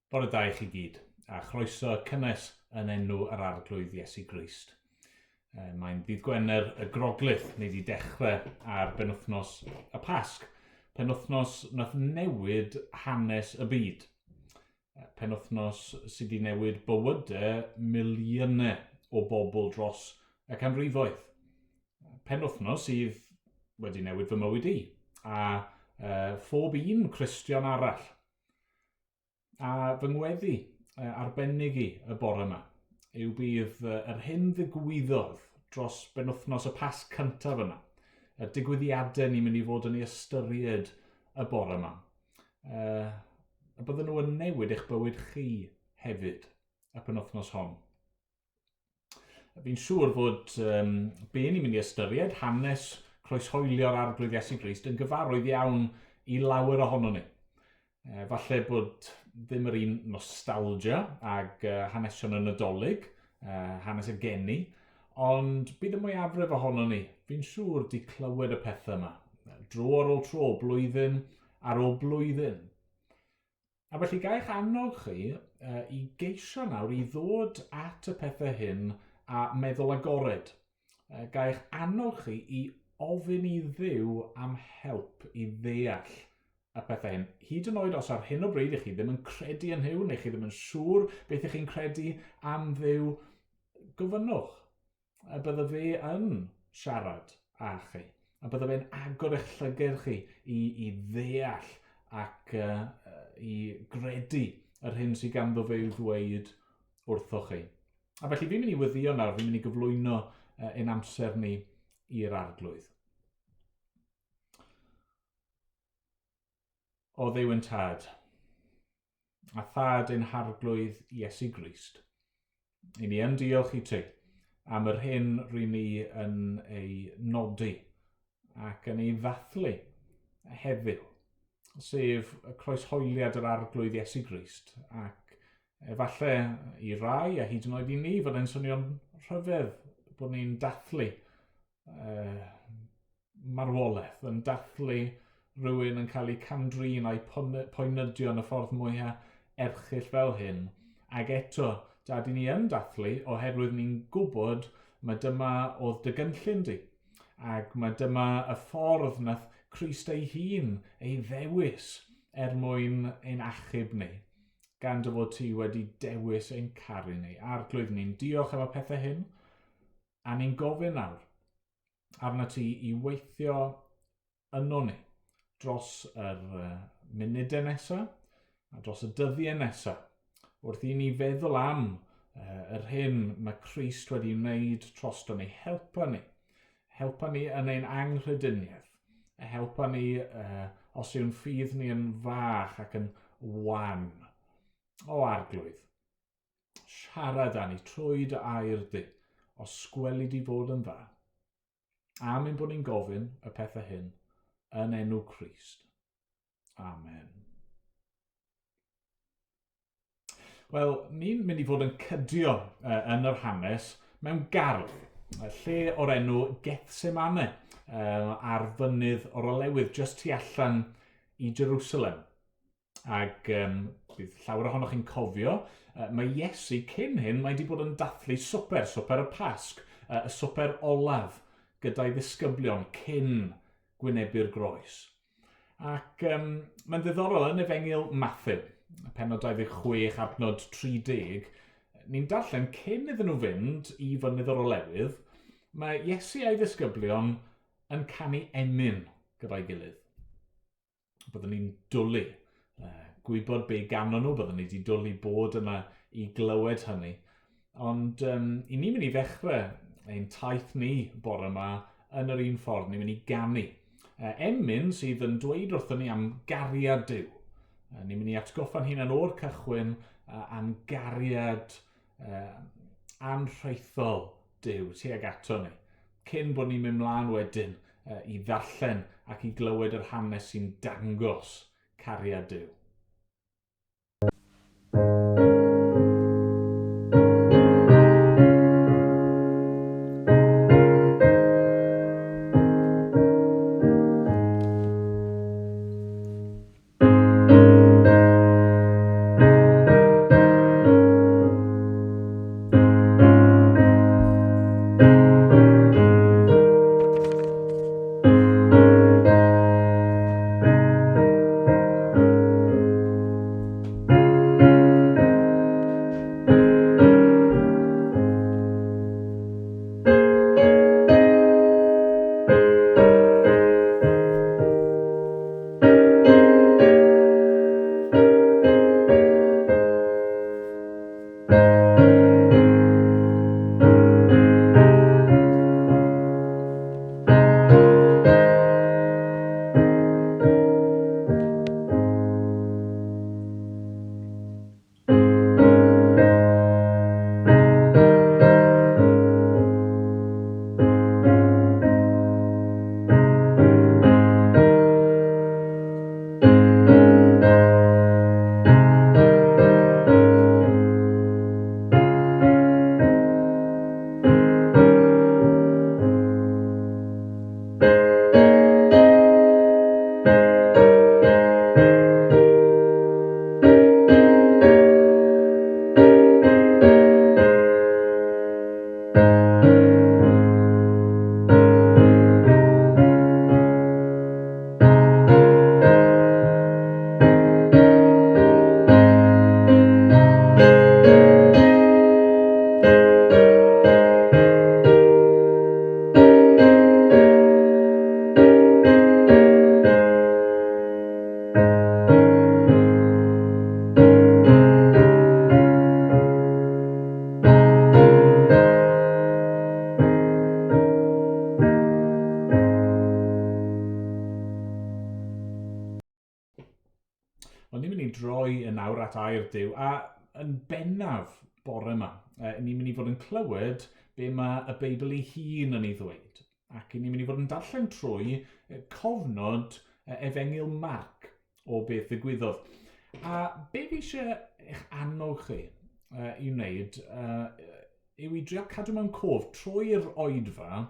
Bore da i chi gyd, a chroeso cynnes yn enw yr Arglwydd Iesu Grist. Mae'n ddydd Gwener y Groglith, ni wedi dechrau ar benwythnos y Pasg. Penwythnos nath newid hanes y byd. Penwythnos sydd wedi newid bywydau miliynau o bobl dros y canrifoedd. Penwythnos sydd wedi newid fy mywyd i, a phob un Cristion arall. A fy ngweddi arbennig i y bore yma yw bydd yr hyn ddigwyddodd dros benwythnos y Pasg cyntaf yna, y digwyddiadau ni'n mynd i fod yn ei ystyried y bore yma, y bydden nhw yn newid eich bywyd chi hefyd y penwythnos hon. Fi'n siŵr fod be ni'n mynd i ystyried, hanes croeshoelio'r Arglwydd Iesu Grist, yn gyfarwydd iawn i lawer ohono ni. Falle bod ddim yr un nostalgia ag hanesion y Nadolig, hanes y geni, ond bydd y mwyafrif ohono ni, fi'n siŵr, di clywed y pethau yma. Dro ar ôl tro, blwyddyn ar ôl blwyddyn. A felly ga i'ch annog chi i geisio nawr i ddod at y pethau hyn a meddwl agored. Ga i'ch annog chi i ofyn i Dduw am help i ddeall y pethau hyn. Hyd yn oed os ar hyn o bryd i chi ddim yn credu yn Nhuw, neu chi ddim yn siŵr beth ych chi'n credu am Dduw, gofynnwch. A bydde fe yn siarad â chi. A bydde fe'n agor eich llyged chi i ddeall ac i gredu yr hyn sydd ganddo fe i'w ddweud wrthoch chi. A felly fi'n mynd i wyddio nawr, fi'n mynd i gyflwyno ein amser ni i'r Arglwydd. O Dduw yn Tad, a Thad ein Harglwydd Iesu Grist, i ni yn diolch i ti am yr hyn ry'n ni yn ei nodi ac yn ei ddathlu heddiw, sef y croeshoeliad yr Arglwydd Iesu Grist, ac efallai i rai a hyd yn oed i ni fod e'n swnio'n rhyfedd bod ni'n dathlu marwolaeth, yn dathlu rhywun yn cael ei cam-drin a'i poenydio yn y ffordd mwyaf erchyll fel hyn. Ac eto, dad, i ni yn dathlu oherwydd ni'n gwybod mae dyma oedd dy gynllun di. Ac mae dyma y ffordd nath Crist ei hun ei ddewis er mwyn ein achub ni. Gan dy fod ti wedi dewis ein caru ni. Arglwydd, ni'n diolch am y pethau hyn. A ni'n gofyn nawr arna ti i weithio yno ni dros yr munudau nesaf a dros y dyddiau nesaf wrth i ni feddwl am yr hyn mae Crist wedi wneud drosto ni. Helpa ni. Helpa ni yn ein anghrediniaeth. Helpa ni os yw'n ffydd ni yn fach ac yn wan. O Arglwydd, Siarad â ni trwy dy air di, os gweli di fod yn dda. Am ein bod ni'n gofyn y pethau hyn yn enw Crist. Amen. Wel, ni'n mynd i fod yn cydio yn yr hanes mewn gardd, lle o'r enw Gethsemane, ar fynydd o'r olewydd, just tu allan i Jerusalem. Ac um, bydd llawer ohonoch chi'n cofio, mae Iesu cyn hyn, mae wedi bod yn dathlu swper, swper y Pasg, y swper olaf gyda'i ddisgyblion cyn gwynebu'r groes. Ac um, mae'n ddiddorol yn Efengyl Matthew, penod 26 adnod 30, ni'n darllen cyn iddyn nhw fynd i fynydd yr olewydd, mae Iesu a'i ddisgyblion yn canu emyn gyda'i gilydd. Byddwn ni'n dwlu gwybod be ganon nhw, byddwn ni wedi dwlu bod yma i glywed hynny. Ond um, i ni'n mynd i ddechrau ein taith ni bore yma yn yr un ffordd, ni'n mynd i ganu. Emyn sydd yn dweud wrthyn ni am gariad Duw. Ni'n mynd i atgoffa'n hunan o'r cychwyn am gariad anrhaethol Duw tuag ato ni, cyn bod ni'n mynd mlaen wedyn i ddarllen ac i glywed yr hanes sy'n dangos cariad Duw. ni yn awr at air Duw, a yn bennaf bore yma, ni'n mynd i fod yn clywed be mae y Beibl ei hun yn ei ddweud. Ac ni'n mynd i fod yn darllen trwy cofnod Efengyl Marc o beth ddigwyddodd. A be fi eisiau eich annog chi i wneud yw i drio cadw mewn cof trwy'r oedfa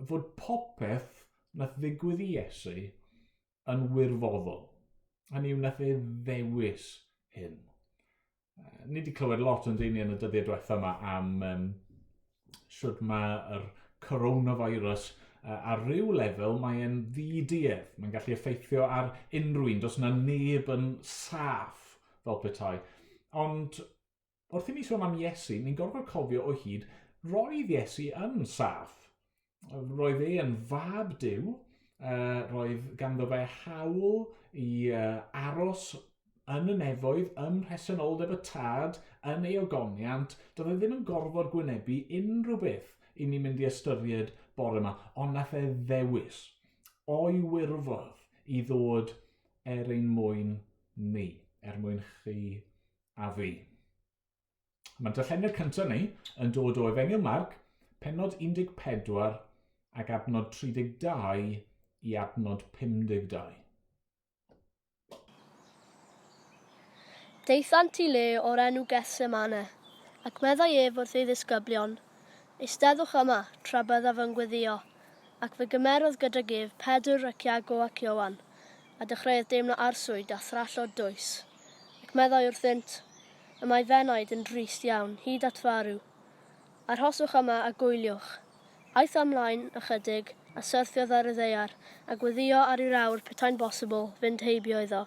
fod popeth nath ddigwydd i Iesu yn wirfoddol. Hynny yw, nath e ddewis hyn. Ni wedi clywed lot yn deini yn y dyddiau diwetha yma am shwd mae'r coronavirus ar ryw lefel mae'n ddiduedd. Mae'n gallu effeithio ar unrhyw un. Does yna neb yn saff fel petai. Ond wrth i ni sôn am Iesu, ni'n gorfod cofio o hyd, roedd Iesu yn saff. Roedd e yn fab Duw, roedd ganddo fe hawl i aros yn y nefoedd, ym mhresenoldeb y Tad, yn ei ogoniant. Doedd e ddim yn gorfod gwynebu unrhyw beth i ni'n mynd i ystyried bore yma, ond nath e ddewis o'i wirfodd i ddod er ein mwyn ni, er mwyn chi a fi. Mae'r darlleniad cyntaf ni yn dod o Efengyl Marc, pennod 14 ac adnod 32 i adnod 52. Daethant i le o'r enw Gethsemane, ac meddai ef wrth ei ddisgyblion, Eisteddwch yma, tra byddaf yn gweddïo. Ac fe gymerodd gydag ef Pedr ac Iago ac Ioan, a dechreuodd deimlo arswyd a thrallod dwys. Ac meddai wrthynt, Y mae f'enaid yn drist iawn, hyd at farw. Arhoswch yma a gwyliwch. Aeth ymlaen ychydig, a syrthiodd ar y ddaear, a gweddïo ar i'r awr, petai'n bosibl, fynd heibio iddo.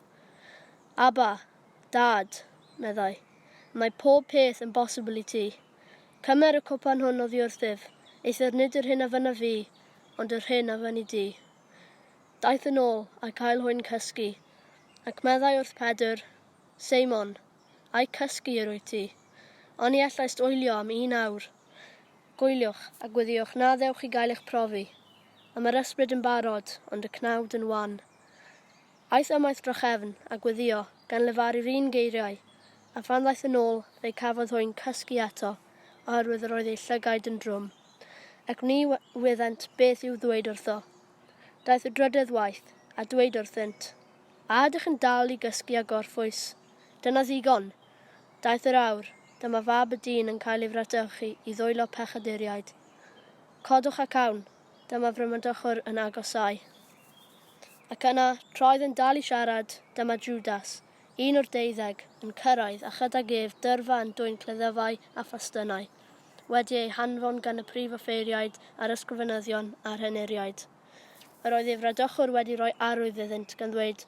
Abba, Dad, meddai, y mae pob peth yn bosibl i ti. Cymer y cwpan hwn oddi wrthyf, eithr nid yr hyn a fynnaf fi, ond yr hyn a fynni di. Daeth yn ôl, a cael hwy'n cysgu. Ac meddai wrth Pedr, Seimon, ai cysgu yr wyt ti? Oni allaist wylio am un awr? Gwyliwch, a gweddïwch na ddewch i gael eich profi. Y mae'r ysbryd yn barod, ond y cnawd yn wan. Aeth ymaith drachefn, a gweddïo, gan lefaru'r un geiriau, a phan ddaeth yn ôl, fe'i cafodd hwy'n cysgu eto, oherwydd yr oedd eu llygaid yn drwm. Ac ni wyddent beth i'w ddweud wrtho. Daeth y drydedd waith, a dweud wrthynt, A ydych yn dal i gysgu a gorffwys? Dyna ddigon! Daeth yr awr, dyma fab y dyn yn cael ei fradychu i ddwylo pechaduriaid. Codwch ac awn, dyma fy mydychwr yn agosáu. Ac yna, tra oedd yn dal i siarad, dyma Jwdas, un o'r deuddeg, yn cyrraedd a chydag ef dyrfa yn dwyn cleddyfau a phastynau, wedi eu hanfon gan y prif offeiriaid a'r ysgrifenyddion a'r henuriaid. Yr oedd ei fradychwr wedi rhoi arwydd iddynt, gan ddweud,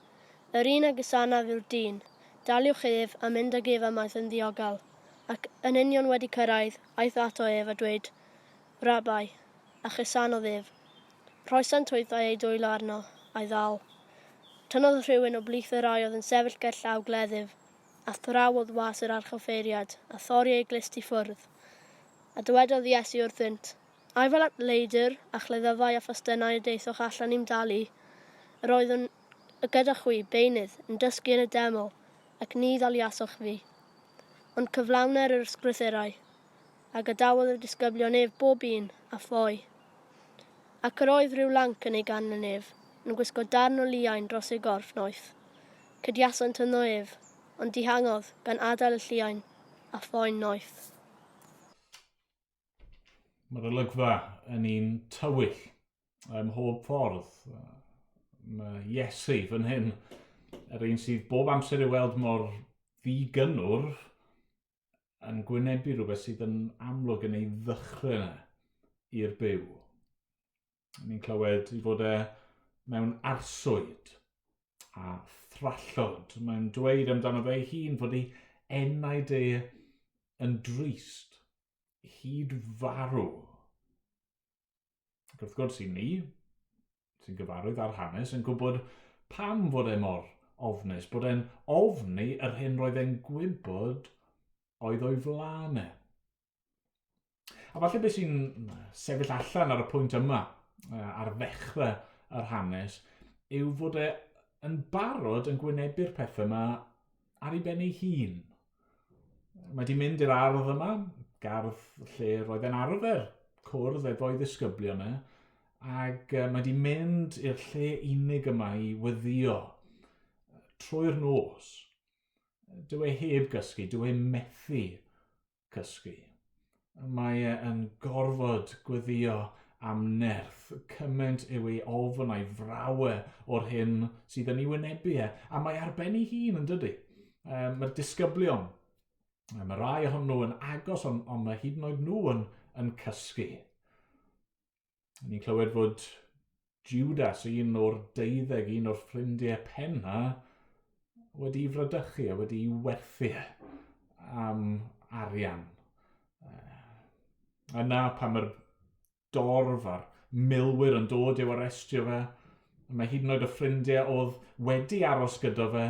Yr un a gusanaf yw'r dyn, daliwch ef a mynd ag ef ymaith yn ddiogel. Ac yn union wedi cyrraedd, aeth ato ef a dweud, Rabbi, a chusanodd ef. Rhoesant hwythau eu dwylo arno, a'i ddal. Tynnodd rhywun o blith y rhai oedd yn sefyll gerllaw gleddyf, a thrawodd was yr archoffeiriad, a thorri ei glust i ffwrdd. A dywedodd Iesu wrthynt, Ai fel at leidr a chleddyfau a phastynau y daethoch allan i'm dal i? Yr oeddwn gyda chwi, beunydd, yn dysgu yn y deml, ac ni ddaliasoch fi. Ond cyflawner yr ysgrythurau. A gadawodd y disgyblion ef bob un, a ffoi. Ac yr oedd rhyw lanc yn ei ganlyn ef, yn gwisgo darn o liain dros ei gorff noeth. Cydiasant ynddo ef, ond dihangodd, gan adael y lliain, a ffoi'n noeth. Mae'r olygfa yn un tywyll ym mhob ffordd. Mae Iesu fan hyn, yr un sydd bob amser i weld mor ddigynnwrf, yn gwynebu rhywbeth sydd yn amlwg yn ei ddychryn e i'r byw. Ni'n clywed i fod e mewn arswyd a thrallod. Mae'n dweud amdano fe ei hun fod ei enaid e yn drist hyd farw. Ac wrth gwrs i ni, sy'n gyfarwydd â'r hanes, yn gwybod pam fod e mor ofnus, bod e'n ofni yr hyn roedd e'n gwybod oedd o'i flaen e. A falle beth sy'n sefyll allan ar y pwynt yma, ar ddechrau yr hanes, yw fod e yn barod yn gwynebu'r pethau yma ar ei ben ei hun. Mae wedi mynd i'r ardd yma, gardd lle roedd e'n arfer cwrdd efo'i ddisgyblion e, ac mae wedi mynd i'r lle unig yma i wyddio trwy'r nos. Dyw e heb gysgu, dyw e methu cysgu. Mae e yn gorfod gweddio am nerth, cymaint yw ei ofn a'i frawe o'r hyn sydd yn ei wynebu e, a mae ar ben ei hun yn dydy. Mae'r disgyblion, mae rai ohonyn nhw yn agos, ond, ond mae hyd yn oed nhw yn, yn cysgu. Ni'n clywed fod Judas, un o'r deuddeg, un o'r ffrindiau penna, wedi'i fradychu a wedi'i werthu am arian. Yna pan mae'r dorf a'r milwyr yn dod i'w arestio fe, mae hyd yn oed y ffrindiau oedd wedi aros gyda fe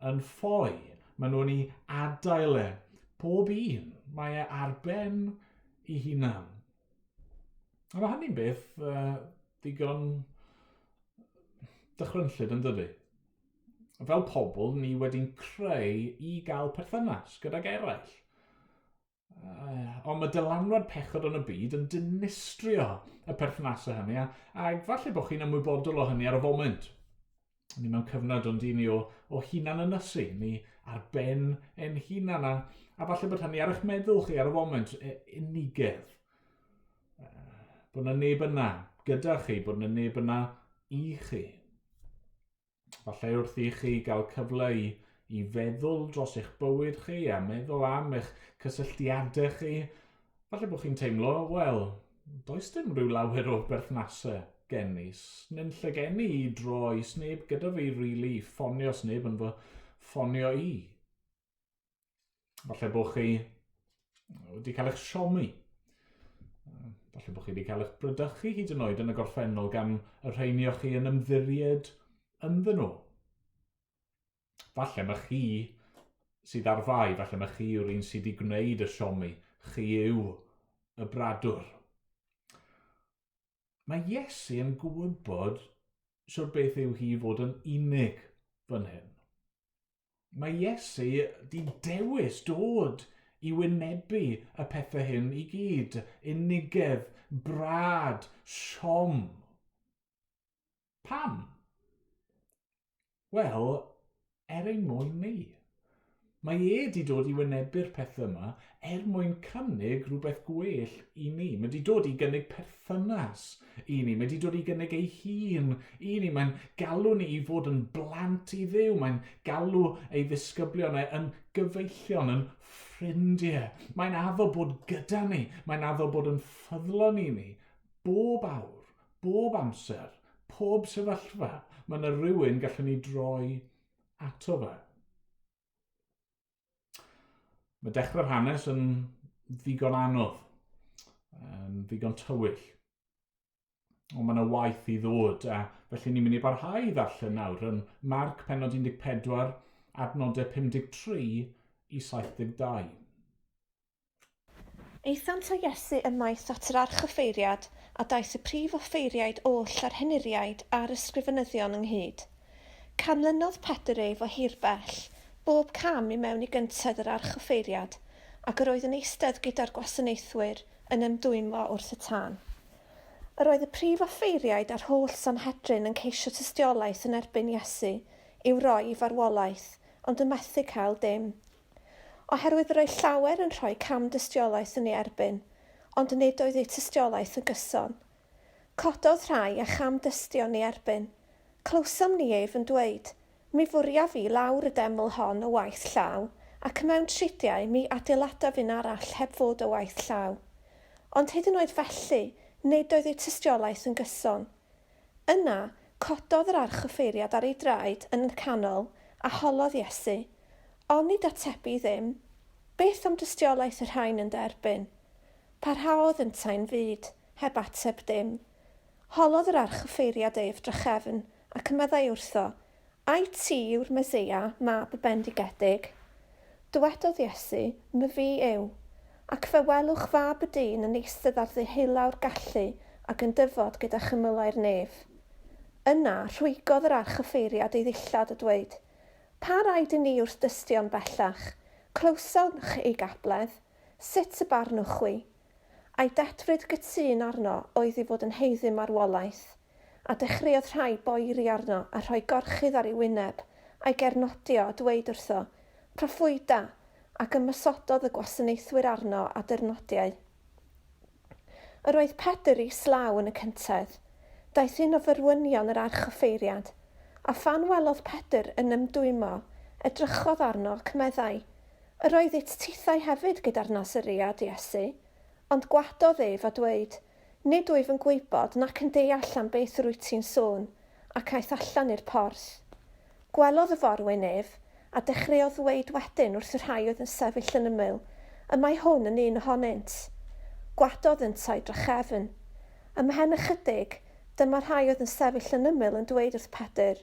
yn ffoi. Maen nhw'n ei adael e. Pob un. Mae e ar ben ei hunan. A mae hynny'n beth ddigon dychrynllyd yn dydy? Fel pobl, ni wedi'n creu i gael perthynas gydag eraill. Ond mae dylanwad pechod yn y byd yn dinistrio y perthnasau hynny, a, a falle bod chi'n ymwybodol o hynny ar y foment. Ni mewn cyfnod ond i ni o, o hunan ynysu, ni ar ben ein hunan, a, a falle bod hynny ar eich meddwl chi ar y foment, e, unigedd. Bod yna neb yna gyda chi, bod yna neb yna i chi. Falle wrth i chi gael cyfle i, i feddwl dros eich bywyd chi a meddwl am eich cysylltiadau chi, falle bod chi'n teimlo, wel, does dim rhyw lawer o berthnasau gen i. Nyn lle gen i i droi, sneb gyda fi rili, i ffonio, sneb yn fy ffonio i. Falle bod chi wedi cael eich siomi. Falle bod chi wedi cael eich brydychu hyd yn oed yn y gorffennol gan y rheini o'ch chi yn ymddiried ynddyn nhw. Falle mae chi sydd ar fai, falle mae chi yw'r un sydd wedi gwneud y siomi. Chi yw y bradwr. Mae Iesu yn gwybod siwr beth yw hi fod yn unig fan hyn. Mae Iesu di dewis dod i wynebu y pethau hyn i gyd. Unigedd, brad, siom. Pam? Wel, er ein mwyn ni. Mae e di dod i wynebu'r pethau yma er mwyn cynnig rhywbeth gwell i ni. Mae di dod i gynnig perthynas i ni. Mae di dod i gynnig ei hun i ni. Mae'n galw ni i fod yn blant i Dduw. Mae'n galw ei ddisgyblion e yn gyfeillion, yn ffrindiau. Mae'n addo bod gyda ni. Mae'n addo bod yn ffyddlon i ni bob awr, bob amser, pob sefyllfa, mae yna rhywun gallwn ni droi ato fe. Mae dechrau'r hanes yn ddigon anodd, yn ddigon tywyll. Ond mae yna waith i ddod, a felly ni'n mynd i barhau i ddarllen nawr yn Marc penod 14, adnodau 53 i 72. Aethant â Iesu ymaith at yr archoffeiriad, a daeth y prif offeiriaid oll a'r henuriaid a'r ysgrifenyddion ynghyd. Canlynodd Pedr ef o hirbell, bob cam i mewn i gyntedd yr archoffeiriad, ac yr oedd yn eistedd gyda'r gwasanaethwyr, yn ymdwymo wrth y tân. Yr oedd y prif offeiriaid a'r holl Sanhedrin yn ceisio tystiolaeth yn erbyn Iesu, i'w roi i farwolaeth, ond yn methu cael dim. Oherwydd yr oedd llawer yn rhoi cam-dystiolaeth yn ei erbyn, ond nid oedd eu tystiolaeth yn gyson. Cododd rhai a cham-dystio yn ei erbyn. Clywsom ni ef yn dweud, Mi fwriaf fi lawr y deml hon o waith llaw, ac mewn tridiau mi adeiladaf un arall heb fod o waith llaw. Ond hyd yn oed felly, nid oedd eu tystiolaeth yn gyson. Yna, cododd yr archoffeiriad ar ei draed yn y canol, a holodd Iesu, Onid atebu ddim? Beth am dystiolaeth y rhain yn dy erbyn? Parhaodd yntau'n fud, heb ateb dim. Holodd yr archoffeiriad ef drachefn, ac meddai wrtho, Ai ti yw'r Meseia, Mab y Bendigedig? Dywedodd Iesu, Myfi yw. Ac fe welwch Fab y Dyn yn eistedd ar ddeheulaw'r gallu ac yn dyfod gyda chymylau'r nef. Yna, rhwygodd yr archoffeiriad ei ddillad a dweud, Pa raid i ni wrth dystion bellach? Clywsonch ei gabledd. Sut y barnwch chwi? A'i dedfryd gytûn arno oedd ei fod yn haeddu marwolaeth. A dechreuodd rhai boeri arno a rhoi gorchudd ar ei wyneb, a'i gernodio, a dweud wrtho, Proffwyda! Ac ymosododd y gwasanaethwyr arno â dyrnodiau. Yr oedd Pedr islaw yn y cyntedd. Daeth un o fyrwynion yr archoffeiriad, a phan welodd Pedr yn ymdwymo, edrychodd arno ac meddai, Yr oeddit tithau hefyd gyda'r Nazaread, Iesu. Ond gwadodd ef a dweud, Nid wyf yn gwybod nac yn deall am beth yr wyt ti'n sôn, ac aeth allan i'r porth. Gwelodd y forwyn ef, a dechreuodd ddweud wedyn wrth y rhai oedd yn sefyll yn ymyl, Y mae hwn yn un ohonynt. Gwadodd yntau drachefn. Ymhen ychydig, dyma rhai oedd yn sefyll yn ymyl yn dweud wrth Pedr,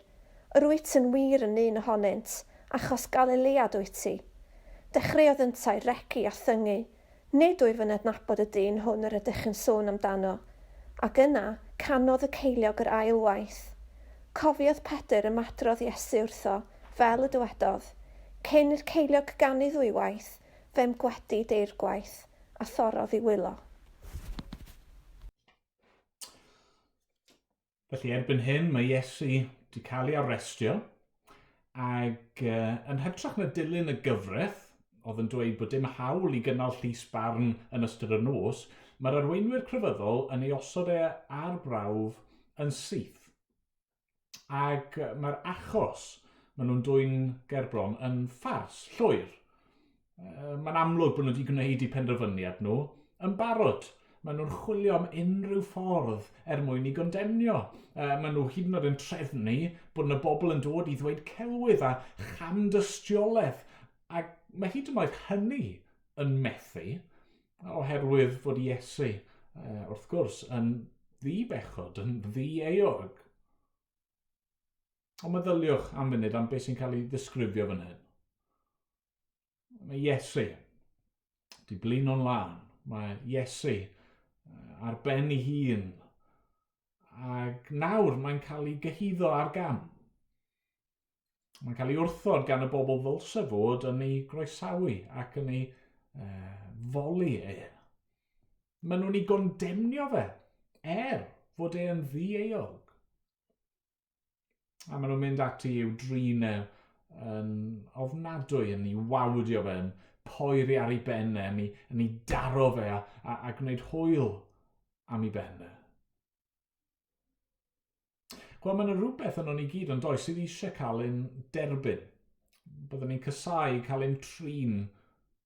Yr wyt yn wir yn un ohonynt, achos Galilead wyt ti. Dechreuodd yntau regi a thyngu, Nid wyf yn adnabod y dyn hwn yr ydych yn sôn amdano. Ac yna, canodd y ceiliog yr ail waith. Cofiodd Pedr ymadrodd Iesu wrtho, fel y dywedodd, Cyn i'r ceiliog ganu ddwywaith, fe'm gwedi deirgwaith, a thorrodd i wylo. Felly erbyn hyn mae Iesu wedi cael ei arestio ac yn hytrach na dilyn y gyfraith oedd yn dweud bod dim hawl i gynnal llys barn yn ystod y nos, mae'r arweinwyr crefyddol yn ei osod e ar brawf yn syth. Ac mae'r achos maen nhw'n dwyn gerbron yn ffars llwyr. Mae'n amlwg bod nhw wedi gwneud eu penderfyniad nhw yn barod. Maen nhw'n chwilio am unrhyw ffordd er mwyn i gondemnio. Maen nhw hyd yn oed yn trefnu bod yna bobl yn dod i ddweud celwydd a chamdystiolaeth. Ac mae hyd yn oed hynny yn methu, oherwydd fod Iesu, wrth gwrs, yn ddi-bechod, yn ddi-euog. Ond meddyliwch am funud am beth sy'n cael ei ddisgrifio fan hyn. Mae Iesu di blino'n lân. Mae Iesu ar ben ei hun. Ac nawr mae'n cael ei gyhuddo ar gam. Mae'n cael ei wrthod gan y bobl ddylse fod yn ei groesawu ac yn ei foli e. Maen nhw'n ei gondemnio fe, er fod e'n ddieuog. A maen nhw'n mynd ati i'w drin e yn ofnadwy, yn ei wawdio fe, yn poeri ar ei ben e, yn ei, yn ei daro fe a, a, a gwneud hwyl am ei ben e. Wel, mae yna rhywbeth yno ni gyd ond does sydd eisiau cael ein derbyn. Byddwn ni'n casau cael ein trin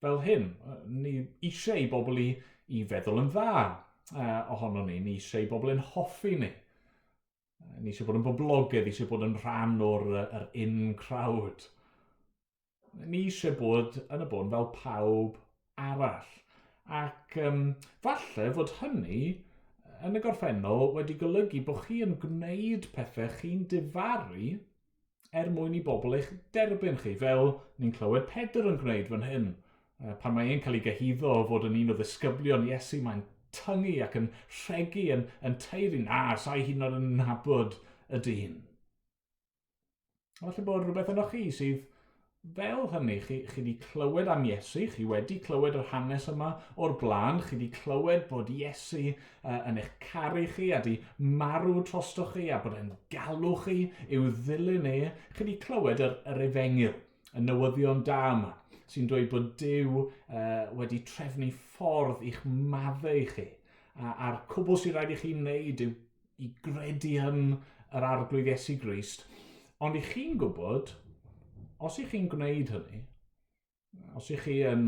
fel hyn. Ni eisiau i bobl i, i feddwl yn dda ohono ni. Ni eisiau i bobl yn hoffi ni. Ni eisiau bod yn boblogaidd, eisiau bod yn rhan o'r yr in crowd. Ni eisiau bod yn y bôn fel pawb arall. Ac um, falle fod hynny yn y gorffennol wedi golygu bod chi yn gwneud pethau chi'n difaru er mwyn i bobl eich derbyn chi, fel ni'n clywed Pedr yn gwneud fan hyn. Pan mae e'n cael ei gyhuddo o fod yn un o ddisgyblion Iesu, mae'n tyngu ac yn rhegi, yn, yn teiri, na, sa'i hyd yn oed yn nabod y dyn. Falle bod rhywbeth yno chi sydd fel hynny, chi, chi wedi clywed am Iesu, chi wedi clywed yr hanes yma o'r blaen, chi wedi clywed bod Iesu yn eich caru chi a di marw trostoch chi a bod e'n galw chi i'w ddilyn e. Chi wedi clywed yr, yr efengyl, y newyddion da yma, sy'n dweud bod Duw wedi trefnu ffordd i'ch maddau chi. A, a'r cwbl sy'n rhaid i chi wneud yw i gredu yn yr Arglwydd Iesu Grist, ond i chi'n gwybod, os i chi'n gwneud hynny, os i chi yn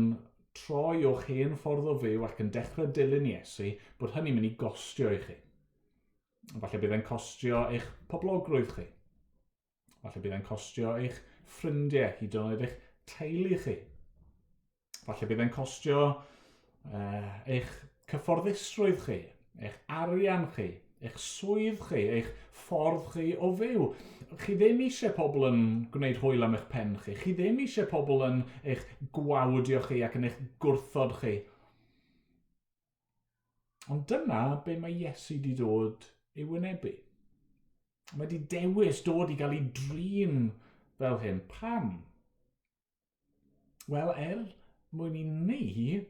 troi o'ch hen ffordd o fyw ac yn dechrau dilyn Iesu, bod hynny'n mynd i gostio i chi. Falle bydd e'n costio eich poblogrwydd chi. Falle bydd e'n costio eich ffrindiau, hyd yn oed eich teulu chi. Falle bydd e'n costio eich cyfforddusrwydd chi, eich arian chi, eich swydd chi, eich ffordd chi o fyw. Chi ddim eisiau pobl yn gwneud hwyl am eich pen chi. Chi ddim eisiau pobl yn eich gwawdio chi ac yn eich gwrthod chi. Ond dyna be mae Iesu wedi dod i wynebu. Mae wedi dewis dod i gael ei drin fel hyn. Pam? Wel, er mwyn i ni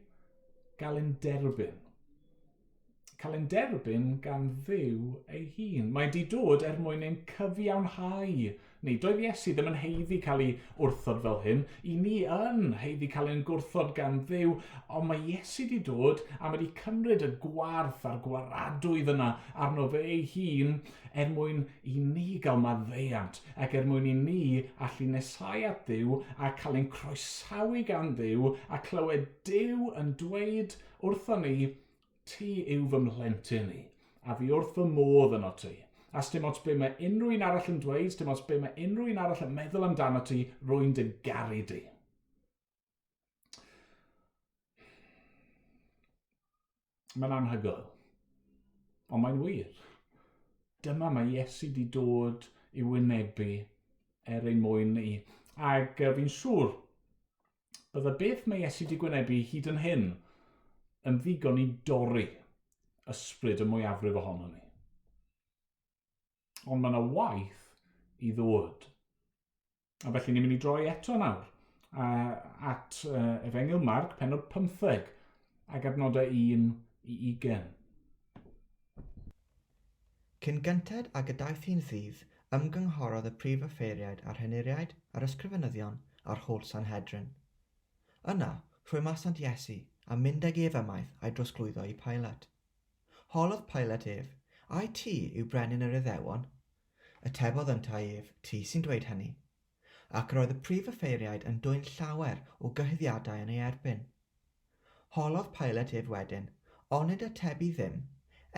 gael ein derbyn. Cael ein derbyn gan Dduw ei hun. Mae di dod er mwyn ein cyfiawnhau ni. Doedd Iesu ddim yn haeddu cael ei wrthod fel hyn. I ni yn haeddu cael ein gwrthod gan Dduw, ond mae Iesu di dod a mae di cymryd y gwarth a'r gwaradwydd yna arno fe ei hun er mwyn i ni gael maddeuant ac er mwyn i ni allu nesau at Dduw a cael ein croesawu gan Dduw a clywed Duw yn dweud wrthon ni, ti yw fy mhlentyn i, a fi wrth fy modd yno ti. A sdim ots be mae unrhyw un arall yn dweud, sdim ots be mae unrhyw un arall yn meddwl amdano ti, rwy'n dy garu di. Mae'n anhygoel. Ond mae'n wir. Dyma mae Iesu di dod i wynebu er ein mwyn ni. Ac fi'n siŵr bydde beth mae Iesu di gwynebu hyd yn hyn yn ddigon i dorri ysbryd y mwyafrif ohono ni. Ond mae yna waith i ddod. A felly ni'n mynd i droi eto nawr at Efengyl Marc, pennod 15, ac adnodau 1 i 20. Cyn gynted ag y daeth hi'n ddydd, ymgynghorodd y prif offeiriaid a'r henuriaid, a'r ysgrifenyddion, a'r holl Sanhedrin. Yna, rhwymasant Iesu, a mynd ag ef ymaith a'i drosglwyddo i Pilat. Holodd Pilat ef, Ai ti yw brenin yr Iddewon? Atebodd yntau ef, Ti sy'n dweud hynny. Ac yr oedd y prif offeiriaid yn dwyn llawer o gyhuddiadau yn ei erbyn. Holodd Pilat ef wedyn, Onid atebi ddim?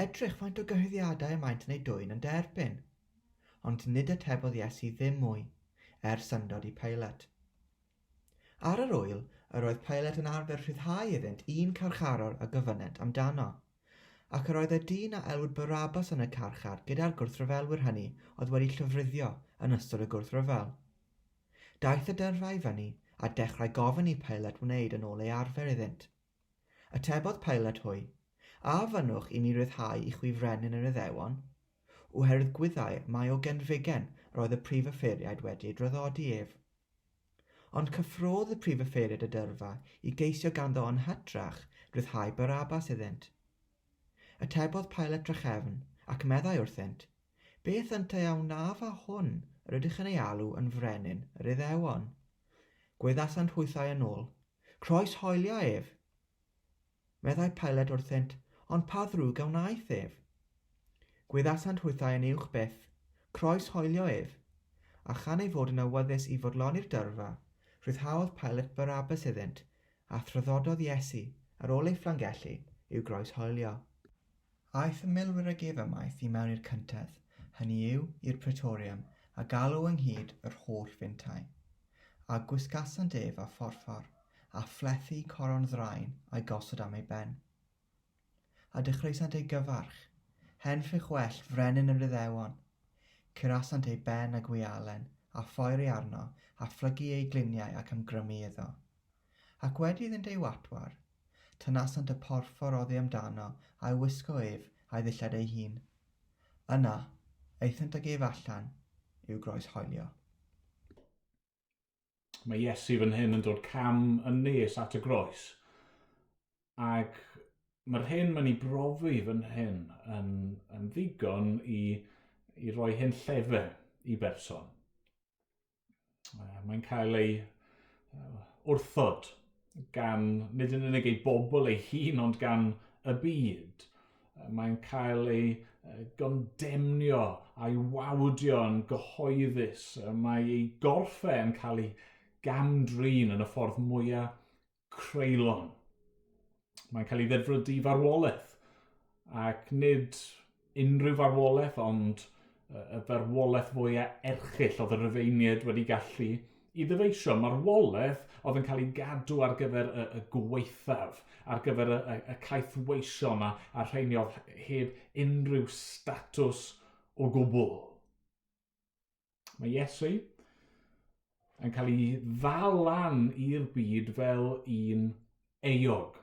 Edrych faint o gyhuddiadau y maent yn eu dwyn yn dy erbyn. Ond nid atebodd Iesu ddim mwy, er syndod i Pilat. Ar yr ŵyl, yr oedd Pilat yn arfer rhyddhau iddynt un carcharor a gofynnent amdano. Ac yr oedd y dyn a elwid Barabbas yn y carchar gyda'r gwrthryfelwyr hynny oedd wedi llofruddio yn ystod y gwrthryfel. Daeth y dyrfa i fyny, a dechrau gofyn i Pilat wneud yn ôl ei arfer iddynt. Atebodd Pilat hwy, A fynnwch i mi ryddhau i chwi frenin yr Iddewon? Oherwydd gwyddai mai o genfigen yr oedd y prif offeiriaid wedi ei draddodi ef. Ond cyffrôdd y prif offeiriad y dyrfa i geisio ganddo yn hytrach ryddhau Barabbas iddynt. Atebodd Pilat drachefn, ac meddai wrthynt, Beth yntau a wnaf â hwn yr ydych yn ei alw yn frenin yr Iddewon? Gwaeddasant hwythau yn ôl, Croes hoelio ef! Meddai Pilat wrthynt, Ond pa ddrwg a wnaeth ef? Gwaeddasant hwythau yn uwch byth, Croes hoelio ef! A chan ei fod yn awyddus i fodloni'r dyrfa, rhyddhaodd Pilat Barabbas iddynt, a thraddododd Iesu, ar ôl ei fflangellu, i'w groes hoelio. Aeth y milwyr ag ef ymaith i mewn i'r cyntedd, hynny yw, i'r Praetorium, a galw ynghyd yr holl fintai. A gwisgasant ef â phorffor, a phlethu coron ddraen a'i gosod am ei ben. A dechreusant ei gyfarch, Hen ffych well, frenin yr Iddewon! Curasant ei ben â gwialen, a phoeri arno, a phlygu eu gliniau ac ymgrymu iddo. Ac wedi iddynt ei watwar, tynasant y porffor oddi amdano a'i wisgo ef a'i ddillad ei hun. Yna, aethant ag ef allan i'w groeshoelio. Mae Iesu fan hyn yn dod cam yn nes at y groes. Ac mae'r hyn mae'n ei brofi fan hyn yn, yn ddigon i, i roi hyn llefe i berson. Mae'n cael ei wrthod gan nid yn unig ei bobl ei hun ond gan y byd. Mae'n cael ei gondemnio a'i wawdio yn gyhoeddus. Mae ei gorff e yn cael ei gam-drin yn y ffordd mwyaf creulon. Mae'n cael ei ddedfrydu i farwolaeth, ac nid unrhyw farwolaeth, ond y farwolaeth fwyaf erchyll oedd y Rufeiniaid wedi gallu i ddyfeisio. Marwolaeth oedd yn cael ei gadw ar gyfer y, y gwaethaf, ar gyfer y, y, y caethweision a, a rheini oedd heb unrhyw statws o gwbl. Mae Iesu yn cael ei ddal lan i'r byd fel un euog.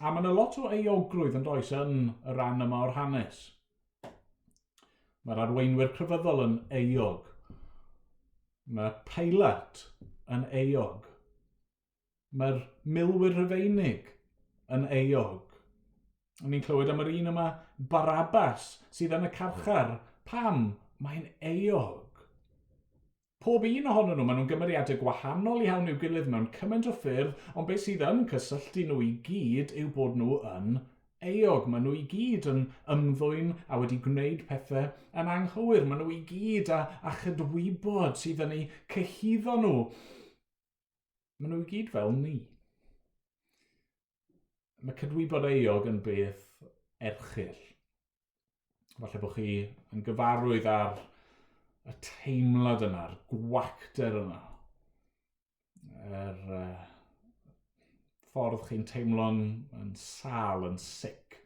A mae yna lot o euogrwydd yn does yn y rhan yma o'r hanes. Mae'r arweinwyr crefyddol yn euog. Mae Pilate yn euog. Mae'r milwyr Rhufeinig yn euog. Ni'n clywed am yr un yma, Barabbas, sydd yn y carchar. Pam? Mae'n euog. Pob un ohonyn nhw, maen nhw'n gymeriadau gwahanol iawn i'w gilydd mewn cymaint o ffyrdd, ond beth sydd yn cysylltu nhw i gyd yw bod nhw yn euog. Maen nhw i gyd yn ymddwyn a wedi gwneud pethau yn anghywir. Maen nhw i gyd â, â chydwybod sydd yn eu cyhuddo nhw. Maen nhw i gyd fel ni. Mae cydwybod euog yn beth erchyll. Falle bod chi yn gyfarwydd ar y teimlad yna, yr gwacter yna. Yr ffordd chi'n teimlo'n yn sal, yn sic,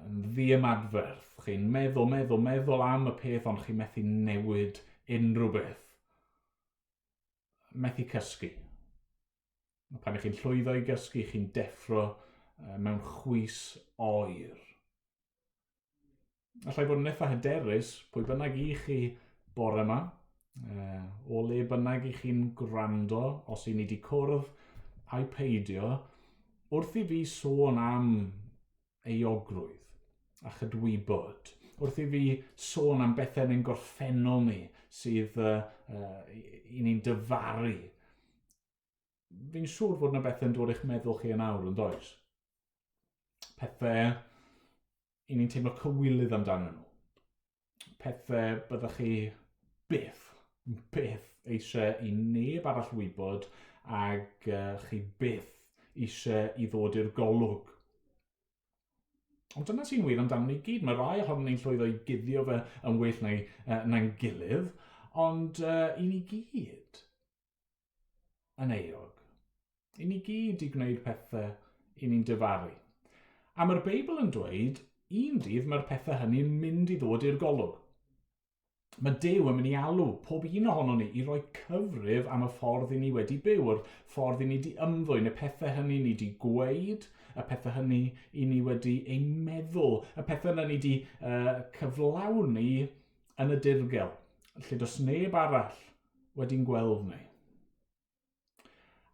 yn ddiymadferth. Chi'n meddwl, meddwl, meddwl am y peth, ond chi'n methu newid unrhyw beth. Methu cysgu. Pan ych chi'n llwyddo i gysgu, chi'n deffro mewn chwys oer. Allai fod yn eitha hyderus, pwy bynnag i chi bore yma, o le bynnag i chi'n gwrando, os i ni wedi cwrdd a'i peidio, wrth i fi sôn am euogrwydd a chydwybod, wrth i fi sôn am bethau yn ein gorffennol ni sydd i ni'n dyfaru, fi'n siŵr fod yna bethau'n dod i'ch meddwl chi yn awr, yn does? Pethau i ni'n teimlo cywilydd amdanyn nhw. Pethau byddwch chi byth, byth eisiau i neb arall wybod ag chi byth eisiau i ddod i'r golwg. Ond dyna sy'n wir amdano ni gyd. Mae rai ohonon ni'n llwyddo i guddio fe yn well na'n gilydd, ond i ni gyd yn euog. I ni gyd i gwneud pethau i ni'n dyfaru. A mae'r Beibl yn dweud, un dydd mae'r pethau hynny'n mynd i ddod i'r golwg. Mae Duw yn mynd i alw pob un ohonon ni i roi cyfrif am y ffordd i ni wedi byw, yr ffordd i ni wedi ymddwyn, y pethau hynny ni wedi gweud, y pethau hynny i ni wedi ei meddwl, y pethau yna ni wedi cyflawni yn y dirgel, lle does neb arall wedi'n gweld ni.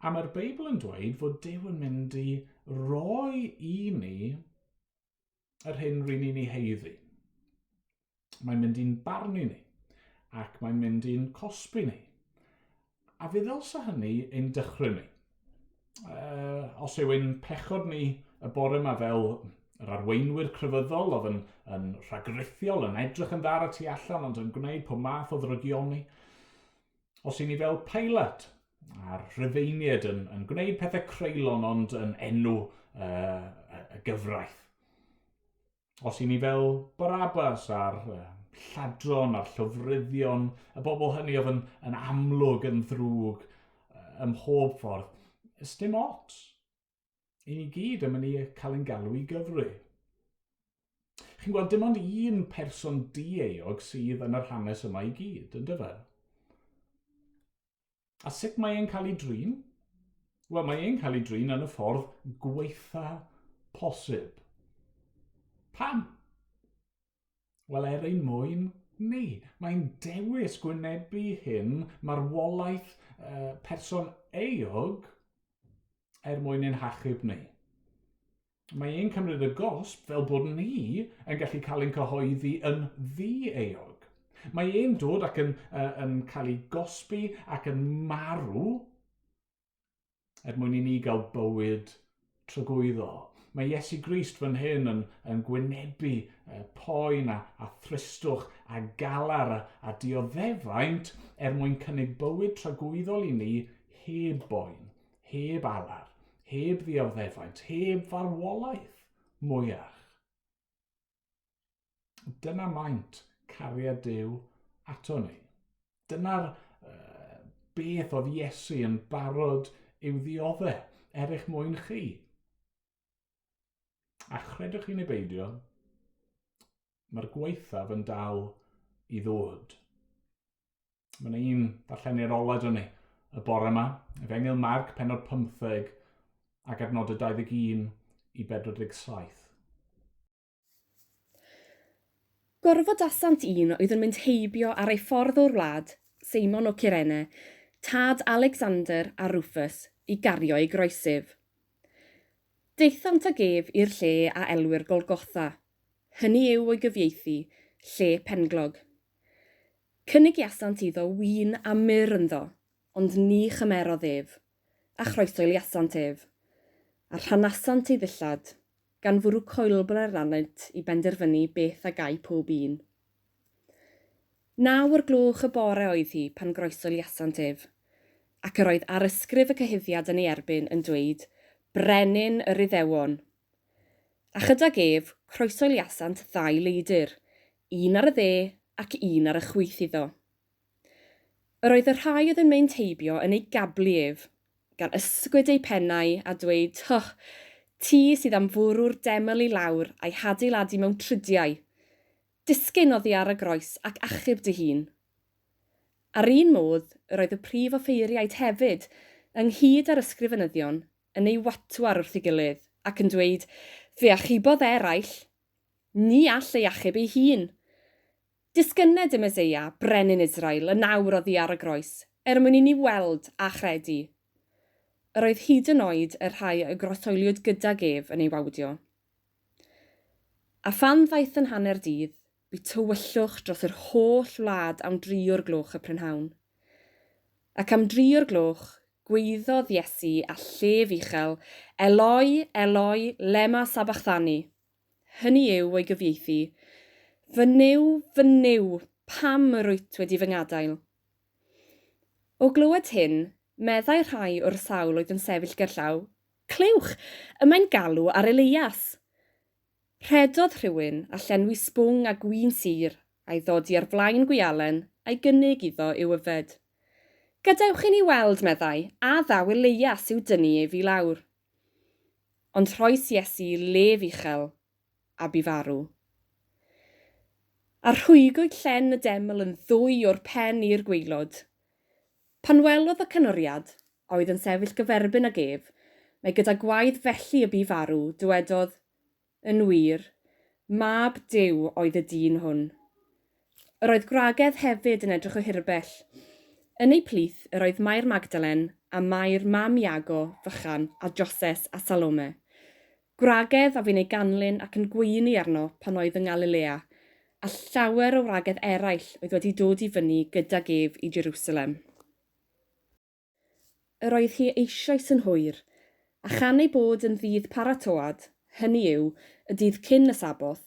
A mae'r Beibl yn dweud fod Duw yn mynd i roi i ni yr hyn ry'n ni'n ei haeddu. Mae'n mynd i'n barnu ni, ac mae'n mynd i'n cosbi ni. A fe ddylsa hynny ein dychryn ni. Os yw ein pechod ni y bore yma fel yr arweinwyr crefyddol oedd yn rhagrithiol, yn edrych yn dda ar y tu allan, ond yn gwneud pob math o ddrygioni. Os y'n ni fel Pilate a'r Rhufeiniaid yn gwneud pethau creulon ond yn enw y gyfraith. Os y'n ni fel Barabbas a'r lladron a'r llofruddion, y bobl hynny oedd yn amlwg yn ddrwg ym mhob ffordd, ys dim ots. I ni gyd yn mynd i cael ein galw i gyfri. Chi'n gweld, dim ond un person dieuog sydd yn yr hanes yma i gyd, yn dyfe? A sut mae e'n cael ei drin? Wel, mae e'n cael ei drin yn y ffordd gweitha posib. Pam? Wel, er ein mwyn ni. Mae'n dewis gwynebu hyn, marwolaeth person euog, er mwyn ein hachub ni. Mae e'n cymryd y gosb fel bod ni yn gallu cael ein cyhoeddi yn ddi-euog. Mae e'n dod ac yn cael ei gosbi ac yn marw er mwyn i ni gael bywyd tragwyddol. Mae Iesu Grist fan hyn yn gwynebu poen a thristwch a galar a dioddefaint er mwyn cynnig bywyd tragwyddol i ni heb boen, heb alar, heb ddioddefaint, heb farwolaeth mwyach. Dyna maint cariad Duw ato ni. Dyna'r beth oedd Iesu yn barod i'w ddiodde er eich mwyn chi. A chredwch chi neu beidio, mae'r gwaethaf yn dal i ddod. Mae yna un darlleniad ola dyn ni y bore yma. Efengyl Marc, pennod 15 ac adnodau 21 i 47. Gorfodasant un oedd yn mynd heibio ar ei ffordd o'r wlad, Seimon o Cyrene, tad Alexander a Rufus, i gario ei groesif. Daethant ag ef i'r lle a elwir Golgotha, hynny yw o'i gyfieithu, lle penglog. Cynigiasant iddo win a myrr ynddo, ond ni chymerodd ef, a chroesoeliasant ef, a rhanasant ei ddillad, gan fwrw coelbren arnynt i benderfynu beth a gai pob un. Naw o'r gloch y bore oedd hi pan groesoeliasant ef, ac yr oedd arysgrif y cyhuddiad yn ei erbyn yn dweud, Brenin yr Iddewon. A chydag ef, croesoeliasant ddau leidr, un ar y dde ac un ar y chwith iddo. Yr oedd y rhai oedd yn mynd heibio yn ei gablu ef, gan ysgwyd eu pennau a dweud, Hyh! Ti sydd am fwrw'r deml i lawr a'i hadeiladu mewn tridiau! Disgyn oddi ar y groes ac achub dy hun! A'r un modd, yr oedd y prif offeiriaid hefyd, ynghyd â'r ysgrifenyddion, yn ei watwar wrth ei gilydd, ac yn dweud, Fe achubodd eraill! Ni all ei achub ei hun! Disgynned y Meseia, Brenin Israel, yn awr oddi ar y groes, er mwyn i ni weld a chredu. Yr oedd hyd yn oed y rhai y groeshoeliwyd gydag ef yn ei wawdio. A phan ddaeth yn hanner dydd, bu tywyllwch dros yr holl wlad am dri o'r gloch y prynhawn. Ac am dri o'r gloch, gwaeddodd Iesu â llef uchel, Eloi, Eloi, lema sabachthani? Hynny yw, o'i gyfieithu, Fy Nuw, fy Nuw, pam yr wyt wedi fy ngadael? O glywed hyn, meddai rhai o'r sawl oedd yn sefyll gerllaw, Clywch, y mae'n galw ar Eleias! Rhedodd rhywun a llenwi sbwng â gwin sur a'i ddodi ar flaen gwialen a'i gynnig iddo i'w yfed. Gadewch i ni weld, meddai, a ddaw Eleias i'w dynnu ef i lawr. Ond rhoes Iesu lef uchel, a bu farw. A rhwygwyd llen y deml yn ddwy o'r pen i'r gwaelod. Pan welodd y canwriad, a oedd yn sefyll gyferbyn ag ef, mai gyda gwaedd felly y bu farw, dywedodd, Yn wir, mab Duw oedd y dyn hwn. Yr oedd gwragedd hefyd yn edrych o hirbell. Yn eu plith yr oedd Mair Magdalen a Mair mam Iago fychan a Joses a Salome. Gwragedd a fu'n ei ganlyn ac yn gweini arno pan oedd yng Ngalilea, a llawer o wragedd eraill oedd wedi dod i fyny gydag ef i Jerusalem. Yr oedd hi eisoes yn hwyr, a chan ei bod yn ddydd paratoad, hynny yw, y dydd cyn y Saboth,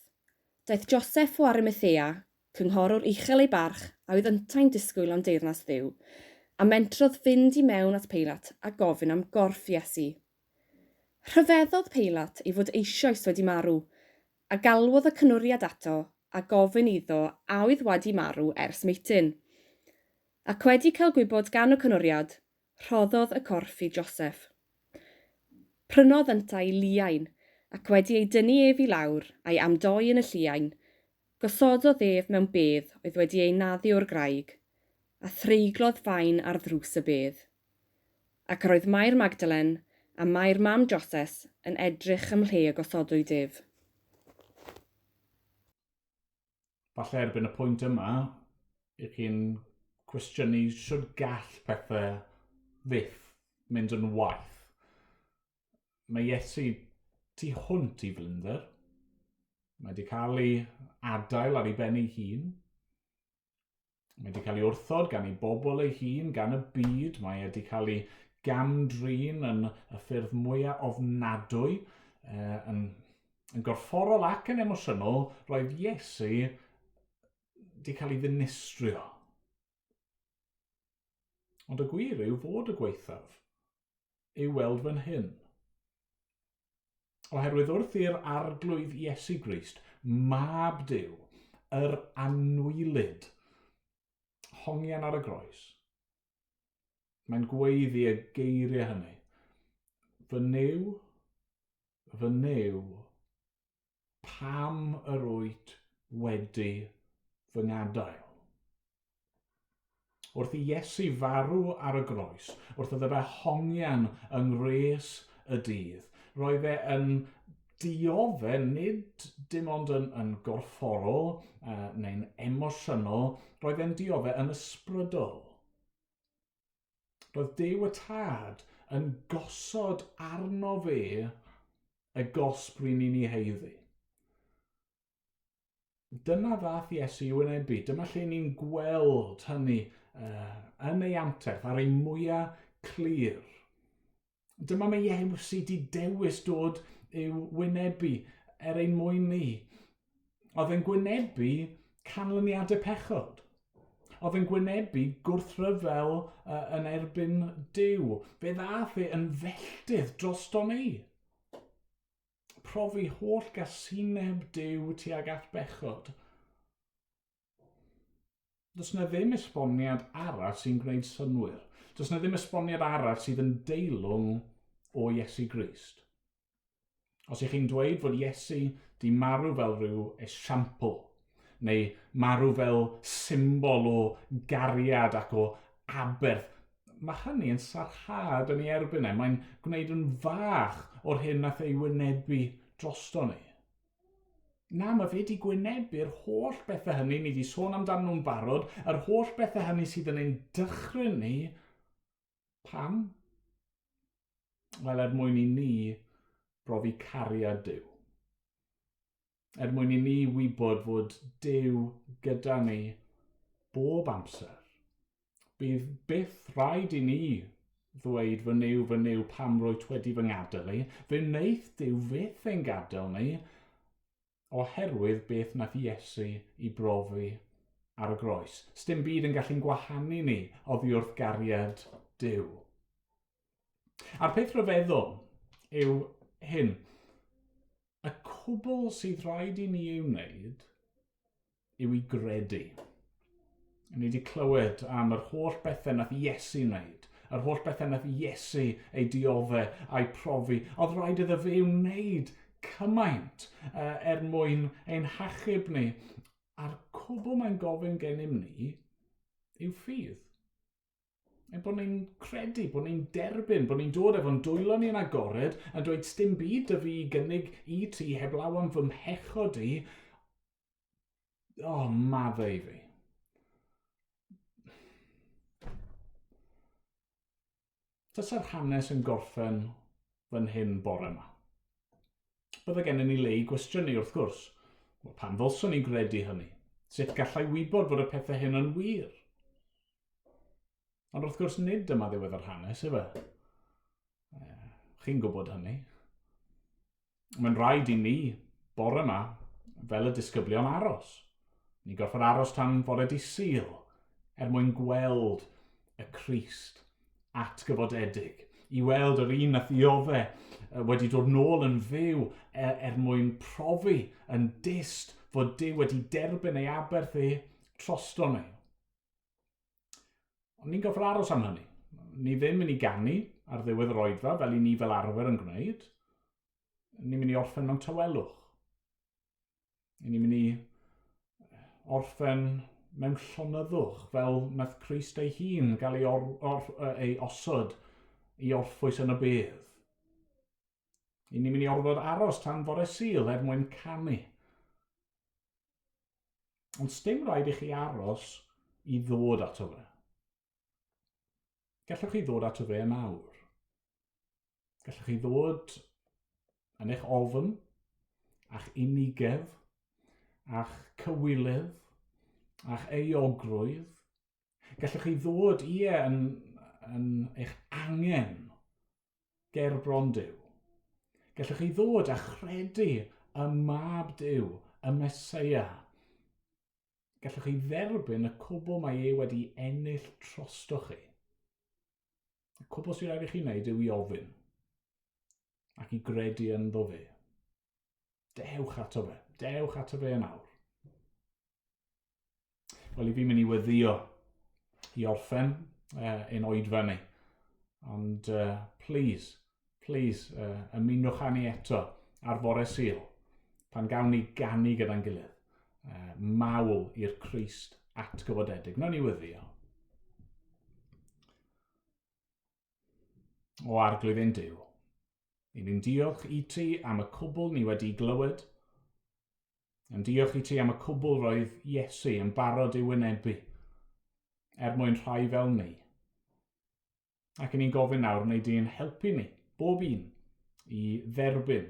daeth Joseff o Arimathea, cynghorwr uchel ei barch a oedd yntau'n disgwyl am deyrnas Dduw, a mentrodd fynd i mewn at Peilat a gofyn am gorff Iesu. Rhyfeddodd Peilat ei fod eisoes wedi marw, a galwodd y cynwriad ato a gofyn iddo a oedd wedi marw ers meitin. Ac wedi cael gwybod gan y cynwriad, rhoddodd y corff i Joseff. Prynodd yntau liain, ac wedi ei dynnu ef i lawr, a'i amdoi yn y lliain, gosododd ef mewn bedd oedd wedi ei naddu o'r graig, a threiglodd faen ar ddrws y bedd. Ac yr oedd Mair Magdalen a Mair mam Joses yn edrych ym mhle y gosodwyd ef. Falle erbyn y pwynt yma, i chi'n cwestiynu sut gall pethau fyth mynd yn waeth. Mae Iesu tu hwnt i flinder. Mae wedi cael ei adael ar ei ben ei hun. Mae wedi cael ei wrthod gan ei bobl ei hun, gan y byd. Mae wedi cael ei gamdrin yn y ffyrdd mwyaf ofnadwy, yn, yn gorfforol ac yn emosiynol. Roedd Iesu wedi cael ei ddinistrio. Ond y gwir yw fod y gwaethaf i'w weld fan hyn. Oherwydd wrth i'r Arglwydd Iesu Grist, Mab Duw, yr anwylyd, hongian ar y groes, mae'n gweiddi y geiriau hynny. Fy Nuw, fy Nuw, pam yr wyt wedi fy ngadael? Wrth i Iesu farw ar y groes, wrth iddo fe hongian yng ngwres y dydd, roedd e yn diodde nid dim ond yn, yn gorfforol neu'n emosiynol, roedd e'n diodde yn ysbrydol. Roedd Duw y Tad yn gosod arno fe y gosb ry'n ni'n ei haeddu. Dyna ddath Iesu i wynebu. Dyma lle ni'n gweld hynny yn ei anterth, ar ei mwyaf clir. Dyma mae Iesu di dewis dod i'w wynebu er ein mwyn ni. Oedd e'n gwynebu canlyniadau pechod. Oedd e'n gwynebu gwrthryfel yn erbyn Duw. Fe ddath e yn felltith drosto ni. Profi holl gasineb Duw tuag at bechod. Does na ddim esboniad arall sy'n gwneud synnwyr. Does na ddim esboniad arall sydd yn deilwng o Iesu Grist. Os ych chi'n dweud fod Iesu di marw fel rhyw esiampl, neu marw fel symbol o gariad ac o aberth, mae hynny yn sarhad yn ei erbyn e. Mae'n gwneud yn fach o'r hyn nath ei wynebu drosto ni. Na, mae fe wedi gwynebu'r holl bethau hynny, ni wedi sôn amdanyn nhw'n barod, yr holl bethau hynny sydd yn ein dychryn ni. Pam? Wel, er mwyn i ni brofi cariad Duw. Er mwyn i ni wybod fod Duw gyda ni bob amser. Bydd byth rhaid i ni ddweud fy Nuw, fy Nuw, pam rwyt wedi fy ngadael i? Fe wnaeth Duw fyth ein gadael ni oherwydd beth nath Iesu i brofi ar y groes. Sdim byd yn gallu'n gwahanu ni oddi wrth gariad Duw. A'r peth rhyfeddol yw hyn. Y cwbl sydd rhaid i ni ei wneud yw i gredu. Ni wedi clywed am yr holl bethau nath Iesu wneud, yr holl bethau nath Iesu ei diodde a'i profi. Oedd rhaid iddo fe wneud cymaint er mwyn ein hachub ni. A'r cwbl mae'n gofyn gennym ni yw ffydd. Ein bod ni'n credu, bod ni'n derbyn, bod ni'n dod efo'n dwylo ni'n agored yn dweud sdim byd dy fi i gynnig i ti heblaw am fy mhechod i. O, oh, maddau i fi. Tasa'r hanes yn gorffen fan hyn bore yma. Bydde gennym ni le i gwestiynu wrth gwrs. Wel, pam ddylswn i gredu hynny? Sut gallai wybod fod y pethau hyn yn wir? Ond wrth gwrs nid dyma ddiwedd yr hanes, efe? Chi'n gwybod hynny. Mae'n rhaid i ni, bore yma, fel y disgyblion aros. Ni'n gorfod aros tan fore di Sul er mwyn gweld y Crist atgyfodedig, i weld yr un nath ddiodde wedi dod nôl yn fyw er, er mwyn profi yn dyst fod Duw wedi derbyn ei aberth e trosto ni. Ond ni'n gorfod aros am hynny. Ni ddim yn ei ganu ar ddiwedd yr oedfa fel i ni fel arfer yn gwneud. Ni'n mynd i orffen mewn tawelwch. Ni'n mynd i orffen mewn llonyddwch fel nath Crist ei hun gael ei, or, or, ei osod i orffwys yn y bedd. Ni'n mynd i orfod aros tan fore Sul er mwyn canu. Ond sdim rhaid i chi aros i ddod ato fe. Gallwch chi ddod ato fe yn awr. Gallwch chi ddod yn eich ofn, a'ch unigedd, a'ch cywilydd, a'ch euogrwydd. Gallwch chi ddod, ie, yn, yn eich angen ger bron Duw. Gallwch chi ddod a chredu y Mab Duw, y Meseia. Gallwch chi dderbyn y cwbl mae e wedi ennill trostoch chi. Y cwbl sy'n rhaid i chi wneud yw i ofyn ac i gredu ynddo fe. Dewch ato fe. Dewch ato fe yn awr. Wel, i fi mynd i weddio i orffen ein oedfa ni. Ond please, please, ymunwch â ni eto ar fore Sul, pan gawn ni ganu gyda'n gilydd. Mawl i'r Crist atgyfodedig. Nawn ni weddio. O Arglwydd ein Duw, I ni'n diolch i ti am y cwbl ni wedi glywed. Yn diolch i ti am y cwbl roedd Iesu yn barod i'w wynebu, er mwyn rhai fel ni. Ac i ni'n gofyn nawr, wnei di'n helpu ni, bob un, i dderbyn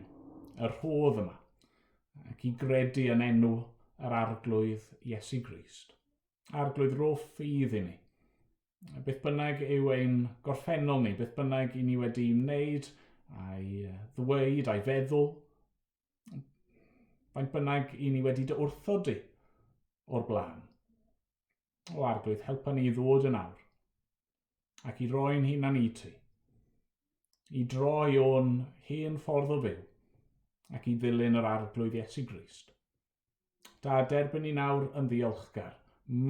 y rhodd yma, ac i gredu yn enw yr Arglwydd Iesu Grist. Arglwydd, rho ffydd i ni. Beth bynnag yw ein gorffennol ni, beth bynnag i ni wedi wneud, a'i ddweud, a'i feddwl, faint bynnag i ni wedi dy wrthod di o'r blaen. O Arglwydd, helpa ni i ddod yn awr ac i roi'n hunan i ti, i droi o'n hen ffordd o fyw ac i ddilyn yr Arglwydd Iesu Grist. Da, derbyn ni nawr yn ddiolchgar,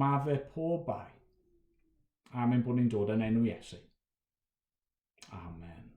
madde pob bai, am ein bod ni'n dod yn enw Iesu. Amen.